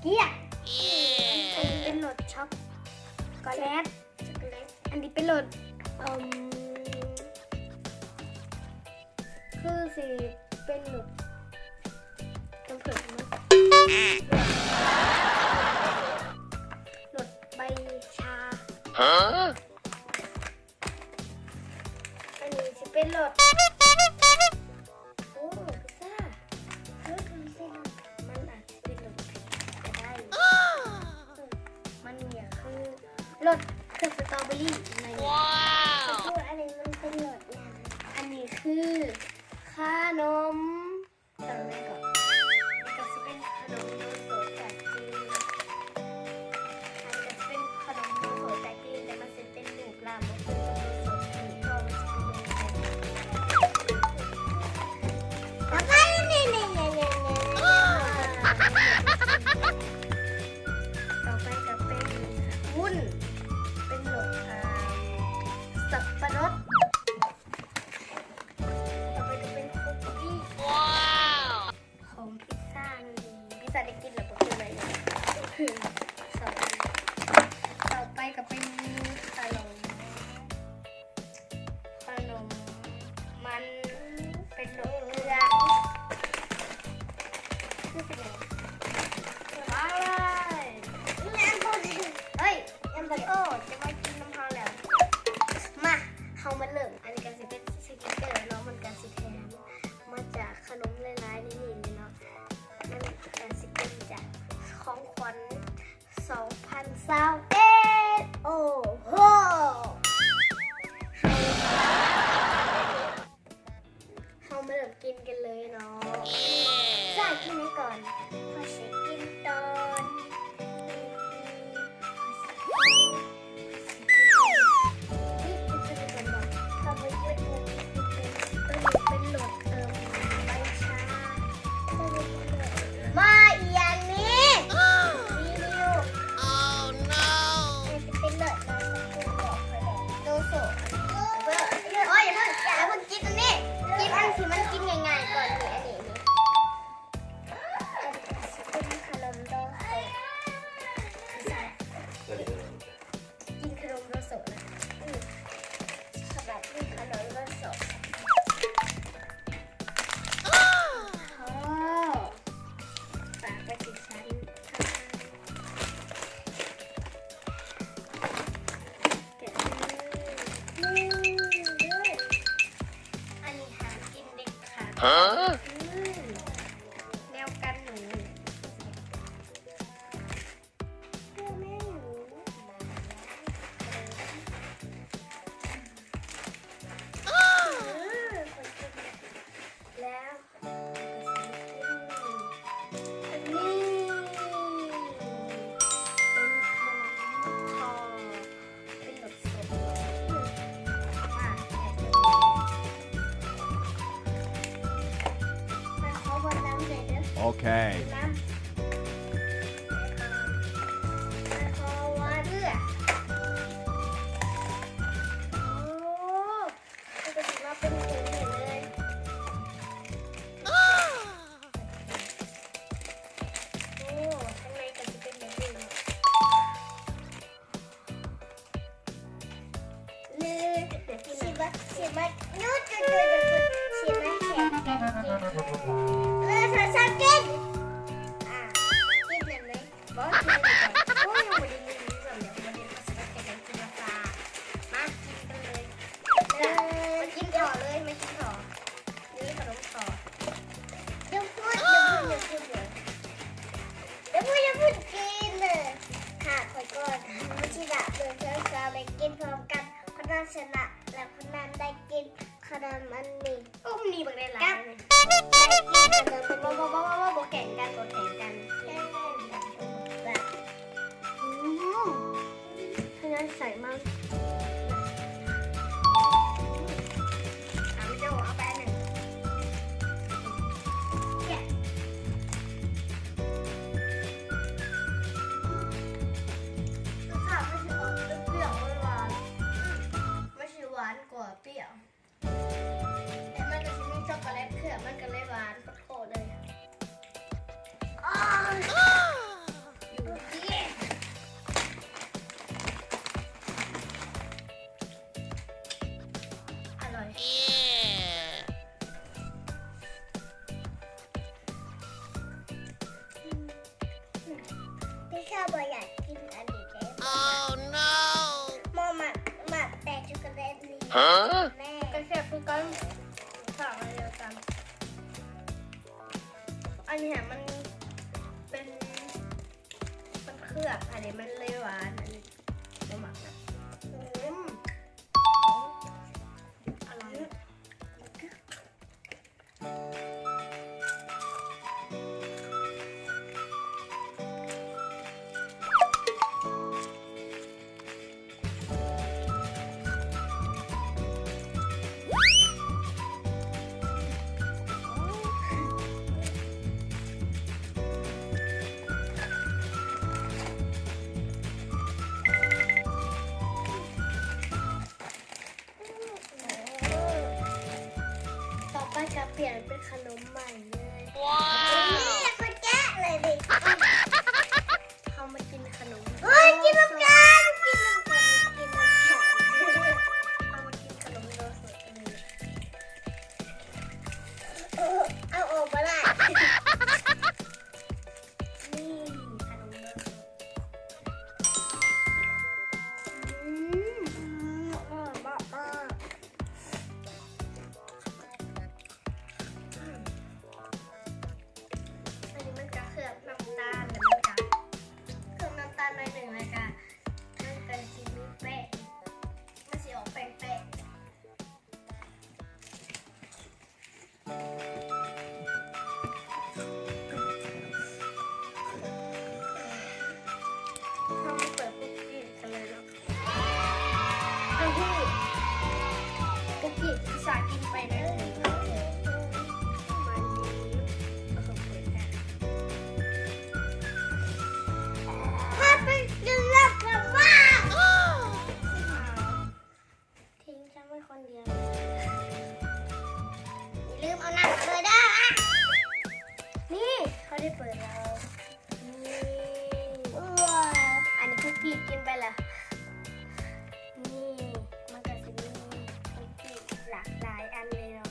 ກຽກ ອັນນີ້ເປັນລົດຊັອກໂກແລັດ ຊັອກໂກແລັດ ອັນນີ້ເປັນລົດ ເອີ່ມ ຄືຊິເປັນລົດ ນ້ຳເຜິ້ງເນາະ ລົດໃບຊາ ຮະ? ອັນນີ້ຊິເປັນລົດ ໂອ້ ພິຊຊາ ລົດພິຊຊາ ມັນອາດຊິເປັນລົດກໍໄດ້ ມັນນີ້ຄືລົດເຄືອບສະຕໍເບີຣີ ອັນນີ້ ວ້າວ ຄືອັນນີ້ມັນເປັນລົດຫຍັງ? ອັນນີ້ຄືຂະໜົມ ຂະໜົມຫຍັງເກາະ? ອັນນີ້ກໍຊິເປັນຂະໜົມໂດໂຊະຈາກຈີນ ອັນນີ້ກໍຊິເປັນຂະໜົມໂດໂຊະຈາກຈີນ ແຕ່ມັນຊິເປັນຮູບຮ່າງບໍ່ຄືໂດໂຊະ ເພາະມັນຊິເປັນໂດໂຊະ ຕໍ່ໄປ ນີ້ໆໆໆ ຕໍ່ໄປກໍເປັນວຸ້ນ ເປັນລົດ ອ່າ ສັບປະລົດ. ຕໍ່ໄປກໍເປັນຄຸກກີ້ ວ້າວ ຂອງພິຊຊານີ້ ພິຊຊາໄດ້ກິນແລ້ວບໍ່ຄືໄວໜ້ອຍ ຄືສອງອັນ ຕໍ່ໄປກໍເປັນຂະໜົມ ຂະໜົມມັນເປັນລົດເກືອ ຄືຊິແມ່ນ ເອີຍ ແອມໂບລິໂອ ຈະມາກິນນຳເຮົາແລ້ວ ມາ ເຮົາມາເລີ່ມ ອັນນີ້ກໍຊິເປັນສະຕິກເກີເນາະ ມັນກໍຊິແຖມມາຈາກຂະໜົມຫຼາຍໆໃນນີ້ເນາະ ມັນກໍຊິເປັນຈາກຂອງຂວັນສອງພັນຊາວເອັດ ໂອ້ໂຫ ເຮົາມາເລີ່ມກິນກັນເລີຍເນາະ ເຈົ້າກິນໃຫ້ກ່ອນ ຂ້ອຍຊິກິນຕອນ ເປັນລົດ ເອີ່ມ ໃບຊາ ມາອີ່ຫຍັງນີ້ ນີ້ ນີ້ ໂອ້ໂນ ເປັນລົດ ໂດໂຊະ ໂອ້ຍ ຢ່າເພິ່ງ ຢ່າເພິ່ງກິນອັນນີ້ ກິນອັນທີ່ມັນກິນງ່າຍໆກ່ອນ ນີ້ ອັນນີ້ ນີ້ ອັນນີ້ຊິເປັນຂະໜົມໂດໂຊະ ກິນຂະໜົມໂດໂຊະນະ ອື ສຳລັບກິນຂະໜົມໂດໂຊະ ໂອ້ ປາກໄປຊິຊັ້ນ ແກະເລີຍ ອັນນີ້ຫ້າມກິນເດັດຂາດ ຮະ? ອື ແນວກັນໜູ ແລ້ວ ອັນນີ້ເປັນຂະໜົມທໍ່ ເປັນລົດສົມ ມາ ມາຂໍເບິ່ງນຳເດີ ໂອເຄ ນຳ ມາຂໍວ່າເດີ ໂອ້ ມັນກໍຊິມາເປັນຖົງນີ້ເລີຍ ໂອ້ ທາງໃນກໍຊິເປັນແບບນີ້ເນາະ ຫຼື ຊິມາ ຊິມາ ຢຸດ ຢຸດ ຢຸດ ຢຸດ ຊິມາແຂ່ງກັນກິນ ເລີຍ ຊາວໆກິນ ອ່າ ກິນແມ່ນບໍ່? ໂອ້ຍ ຍັງບໍ່ໄດ້ກິນຊ້ຳເດ ບໍ່ໄດ້ກິນ ມາກິນກັນເລີຍ ມາກິນຕໍ່ເລີຍ ມາກິນຕໍ່ ນີ້ຂະໜົມຕໍ່ ຢ່າພຸດ ຢ່າພຸດ ຢ່າພຸດ ຢ່າພຸດ ຢ່າພຸດກິນ ຖ້າຂ້ອຍກ່ອນ ເຮົາຊິລະເບິ່ງເທື່ອສອງ ໄປກິນພ້ອມກັນ ຄົນນັ້ນຊະນະ ແລະ ຄົນນັ້ນໄດ້ກິນຂະໜົມອັນນີ້ ໂອ້ ມີບັກຫຼາຍໆ ກັບ ໄດ້ກິນຂະໜົມອັນນີ້ ບໍ່ ບໍ່ ບໍ່ ບໍ່ ບໍ່ແຂ່ງກັນ ບໍ່ແຂ່ງກັນ ອືມ ຂະຫຍັນໃສ່ມັນ ອາ ເຈົ້າເອົາໄປອັນໜຶ່ງ ແກະ ລົດຊາດມັນຊິອອກເປືອກໆ ຫວານໆ ອືມ ມັນຊິຫວານກວ່າປ່ຽວ. ແລະ ມັນກໍຊິມີຊັອກໂກແລັດເຄືອບ ມັນກໍເລີຍຫວານໂຄດໆເລີຍ. ອ້າ ອື ບໍ່ຢາກກິນອັນນີ້ເດ້. Oh no! ໝໍ້ມັກ ມັກແຕ່ຊັອກໂກແລັດນີ້. ຮະ? ແມ່ ກໍແຊບຄືກັນ ຝາກໄວ້ແລ້ວກັນ. ອັນນີ້ຫະ ມັນເປັນ ມັນເຄືອບ ອັນນີ້ມັນເລີຍຫວານ ອັນນີ້ບໍ່ມັກນະ. ອືມ ອະຮ່ອຍ. ຕໍ່ໄປກໍປ່ຽນເປັນຂະໜົມໃໝ່ເລີຍ. ວ້າວ ນີ້ລະ ຂ້ອຍແກະເລີຍເດ. ເຮົາມາກິນຂະໜົມ. ໂອ້ຍ ກິນນຳກັນ ກິນນຳກັນ ກິນນຳກັນ. ເຮົາມາກິນຂະໜົມໂດໂຊະກັນເລີຍ. ເອົາອອກບໍ່ໄດ້. ນີ້ຂະໜົມເດີ້. ອືມ ອະຮ່ອຍມາກໆ. ອືມ ອັນນີ້ມັນກະເຄືອບນ້ຳຕານ ແລ້ວມັນກະເຄືອບນ້ຳຕານໜ້ອຍໜຶ່ງ ແລ້ວກະມັນກະຊິມີແປ້ງ ມັນຊິອອກແປ້ງໆ. ເຮົາມາເປີດຄຸກກີ້ກັນເລີຍເນາະ. ເຮົາຮູ້ຄຸກກີ້ທີ່ສາກິນໄປນະ. ຖ້າໄປກິນແລ້ວກໍວ່າ ຖິ້ມຊັ້ນໄວ້ຄົນດຽວ. ຢ່າລືມເອົານ້ຳມາເລີຍເດີ້. ນີ້ ເຮົາໄດ້ເປີດແລ້ວ. ນີ້ ວ້າວ ອັນນີ້ຄືປີບກິນໄປລະ. ນີ້ ມັນກະຊິມີປີບຫຼາກຫຼາຍອັນເລີຍເນາະ.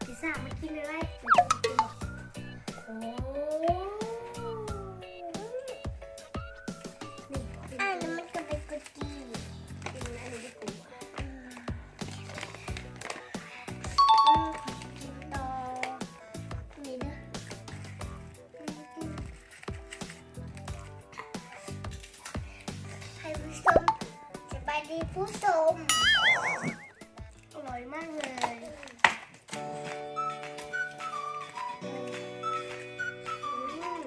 ພິຊາ ມາກິນເລີຍ. ໂອ້ ນີ້ ອັນນີ້ມັນກະເປັນຄຸກກີ້. ກິນອັນນີ້ດີກວ່າ. ອືມ ອືມ ຂໍກິນຕໍ່ນີ້ເດີ້. ທ່ານຜູ້ຊົມ ສະບາຍດີຜູ້ຊົມ. ອະຮ່ອຍມາກເລີຍ. ອືມ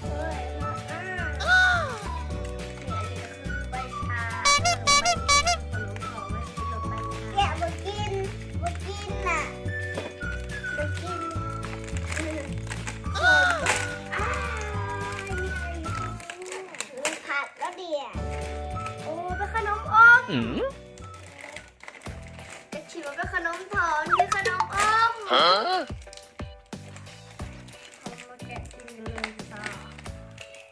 ເອີຍ ເນາະ ອ່າ ນີ້ ອັນນີ້ກະຄືໃບຊາ ຂະໜົມ ຂະໜົມຂອງມັນເປັນລົດໃບຊາ. ແກະບໍ່ກິນ ບໍ່ກິນນະ ບໍ່ກິນ. ອືມ ອ່າ ນີ້ ອັນນີ້ ມີຜັກລະດຽວ. ໂອ້ ເປັນຂະໜົມອົມ. ອືມ ກະຄິດວ່າເປັນຂະໜົມຖອນ ຄືຂະໜົມອົມ. ຮະ? ເຮົາມາແກະກິນເລີຍດີກວ່າ.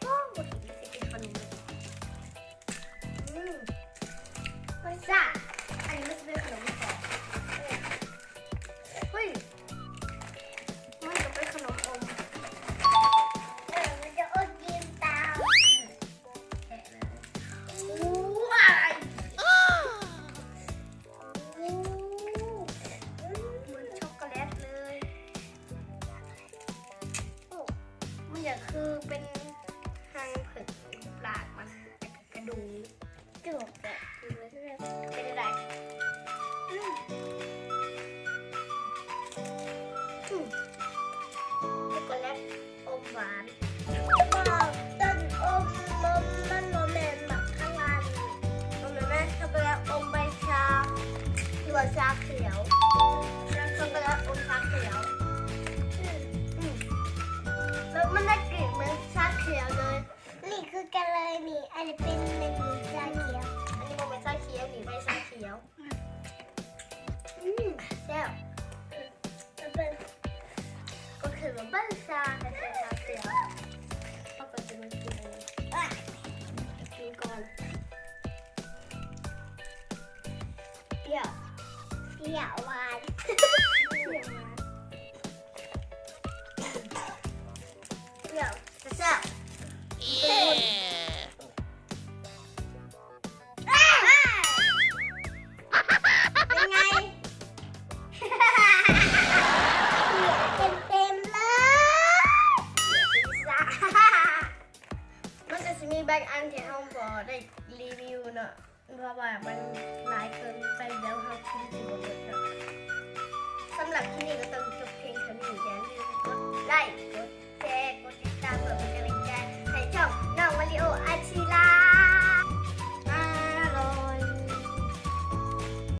ໂອ້ ບໍ່ຄິດວ່າຊິເປັນຂະໜົມ. ອືມ ມັນຊາ ອັນນີ້ມັນຊິເປັນຂະໜົມຖອນ. ເອີ ເຮີ້ຍ ມັນກະເປັນຂະໜົມອົມ. ເອີ ມັນຈະອົດກິນຕາມ. ແກະເລີຍ. ວ້າຍ ໂອ້ ເໝືອນຊັອກໂກແລັດເລີຍ. ໂອ້ ມັນຢາກຄືເປັນຮັງເຜິ້ງ ລາກມັນ ແລ້ວກະກະດູກ. ເປັນຈັ່ງໃດ? ອືມ ອືມ ຊັອກໂກແລັດອົມຫວານ. ບໍ່ ຕົ້ນອົມ ມັນບໍ່ແມ່ນໝາກຝຣັ່ງ. ມັນແມ່ນຊັອກໂກແລັດອົມໃບຊາ ຫຼືວ່າຊາຂຽວ. ຊັອກໂກແລັດອົມຊາຂຽວ. ອືມ ອືມ ແລ້ວມັນໄດ້ກິ່ນເໝືອນຊາຂຽວເລີຍ. ນີ້ຄືກັນເລີຍນີ້ ອັນນີ້ເປັນເມັດຊາຂຽວ. ອັນນີ້ບໍ່ແມ່ນຊາຂຽວ ນີ້ໃບຊາຂຽວ. ອືມ ອືມ ແຊບ. ອືມ ມັນເປັນ ກໍຄືວ່າໃບຊາ ແຕ່ຊາຂຽວ. ເຮົາກໍຈະມາກິນອັນນີ້. ກິນກ່ອນ. ປ່ຽວ ປ່ຽວຫວານ ປ່ຽວຫວານ. ເປັນໄງ? ເປັນເຕັມໆເລີຍ. ມັນກໍຊິມີບາງອັນທີ່ເຮົາບໍ່ໄດ້ຣີວິວເນາະ ເພາະວ່າມັນຫຼາຍເກີນໄປ ດຽວເຮົາ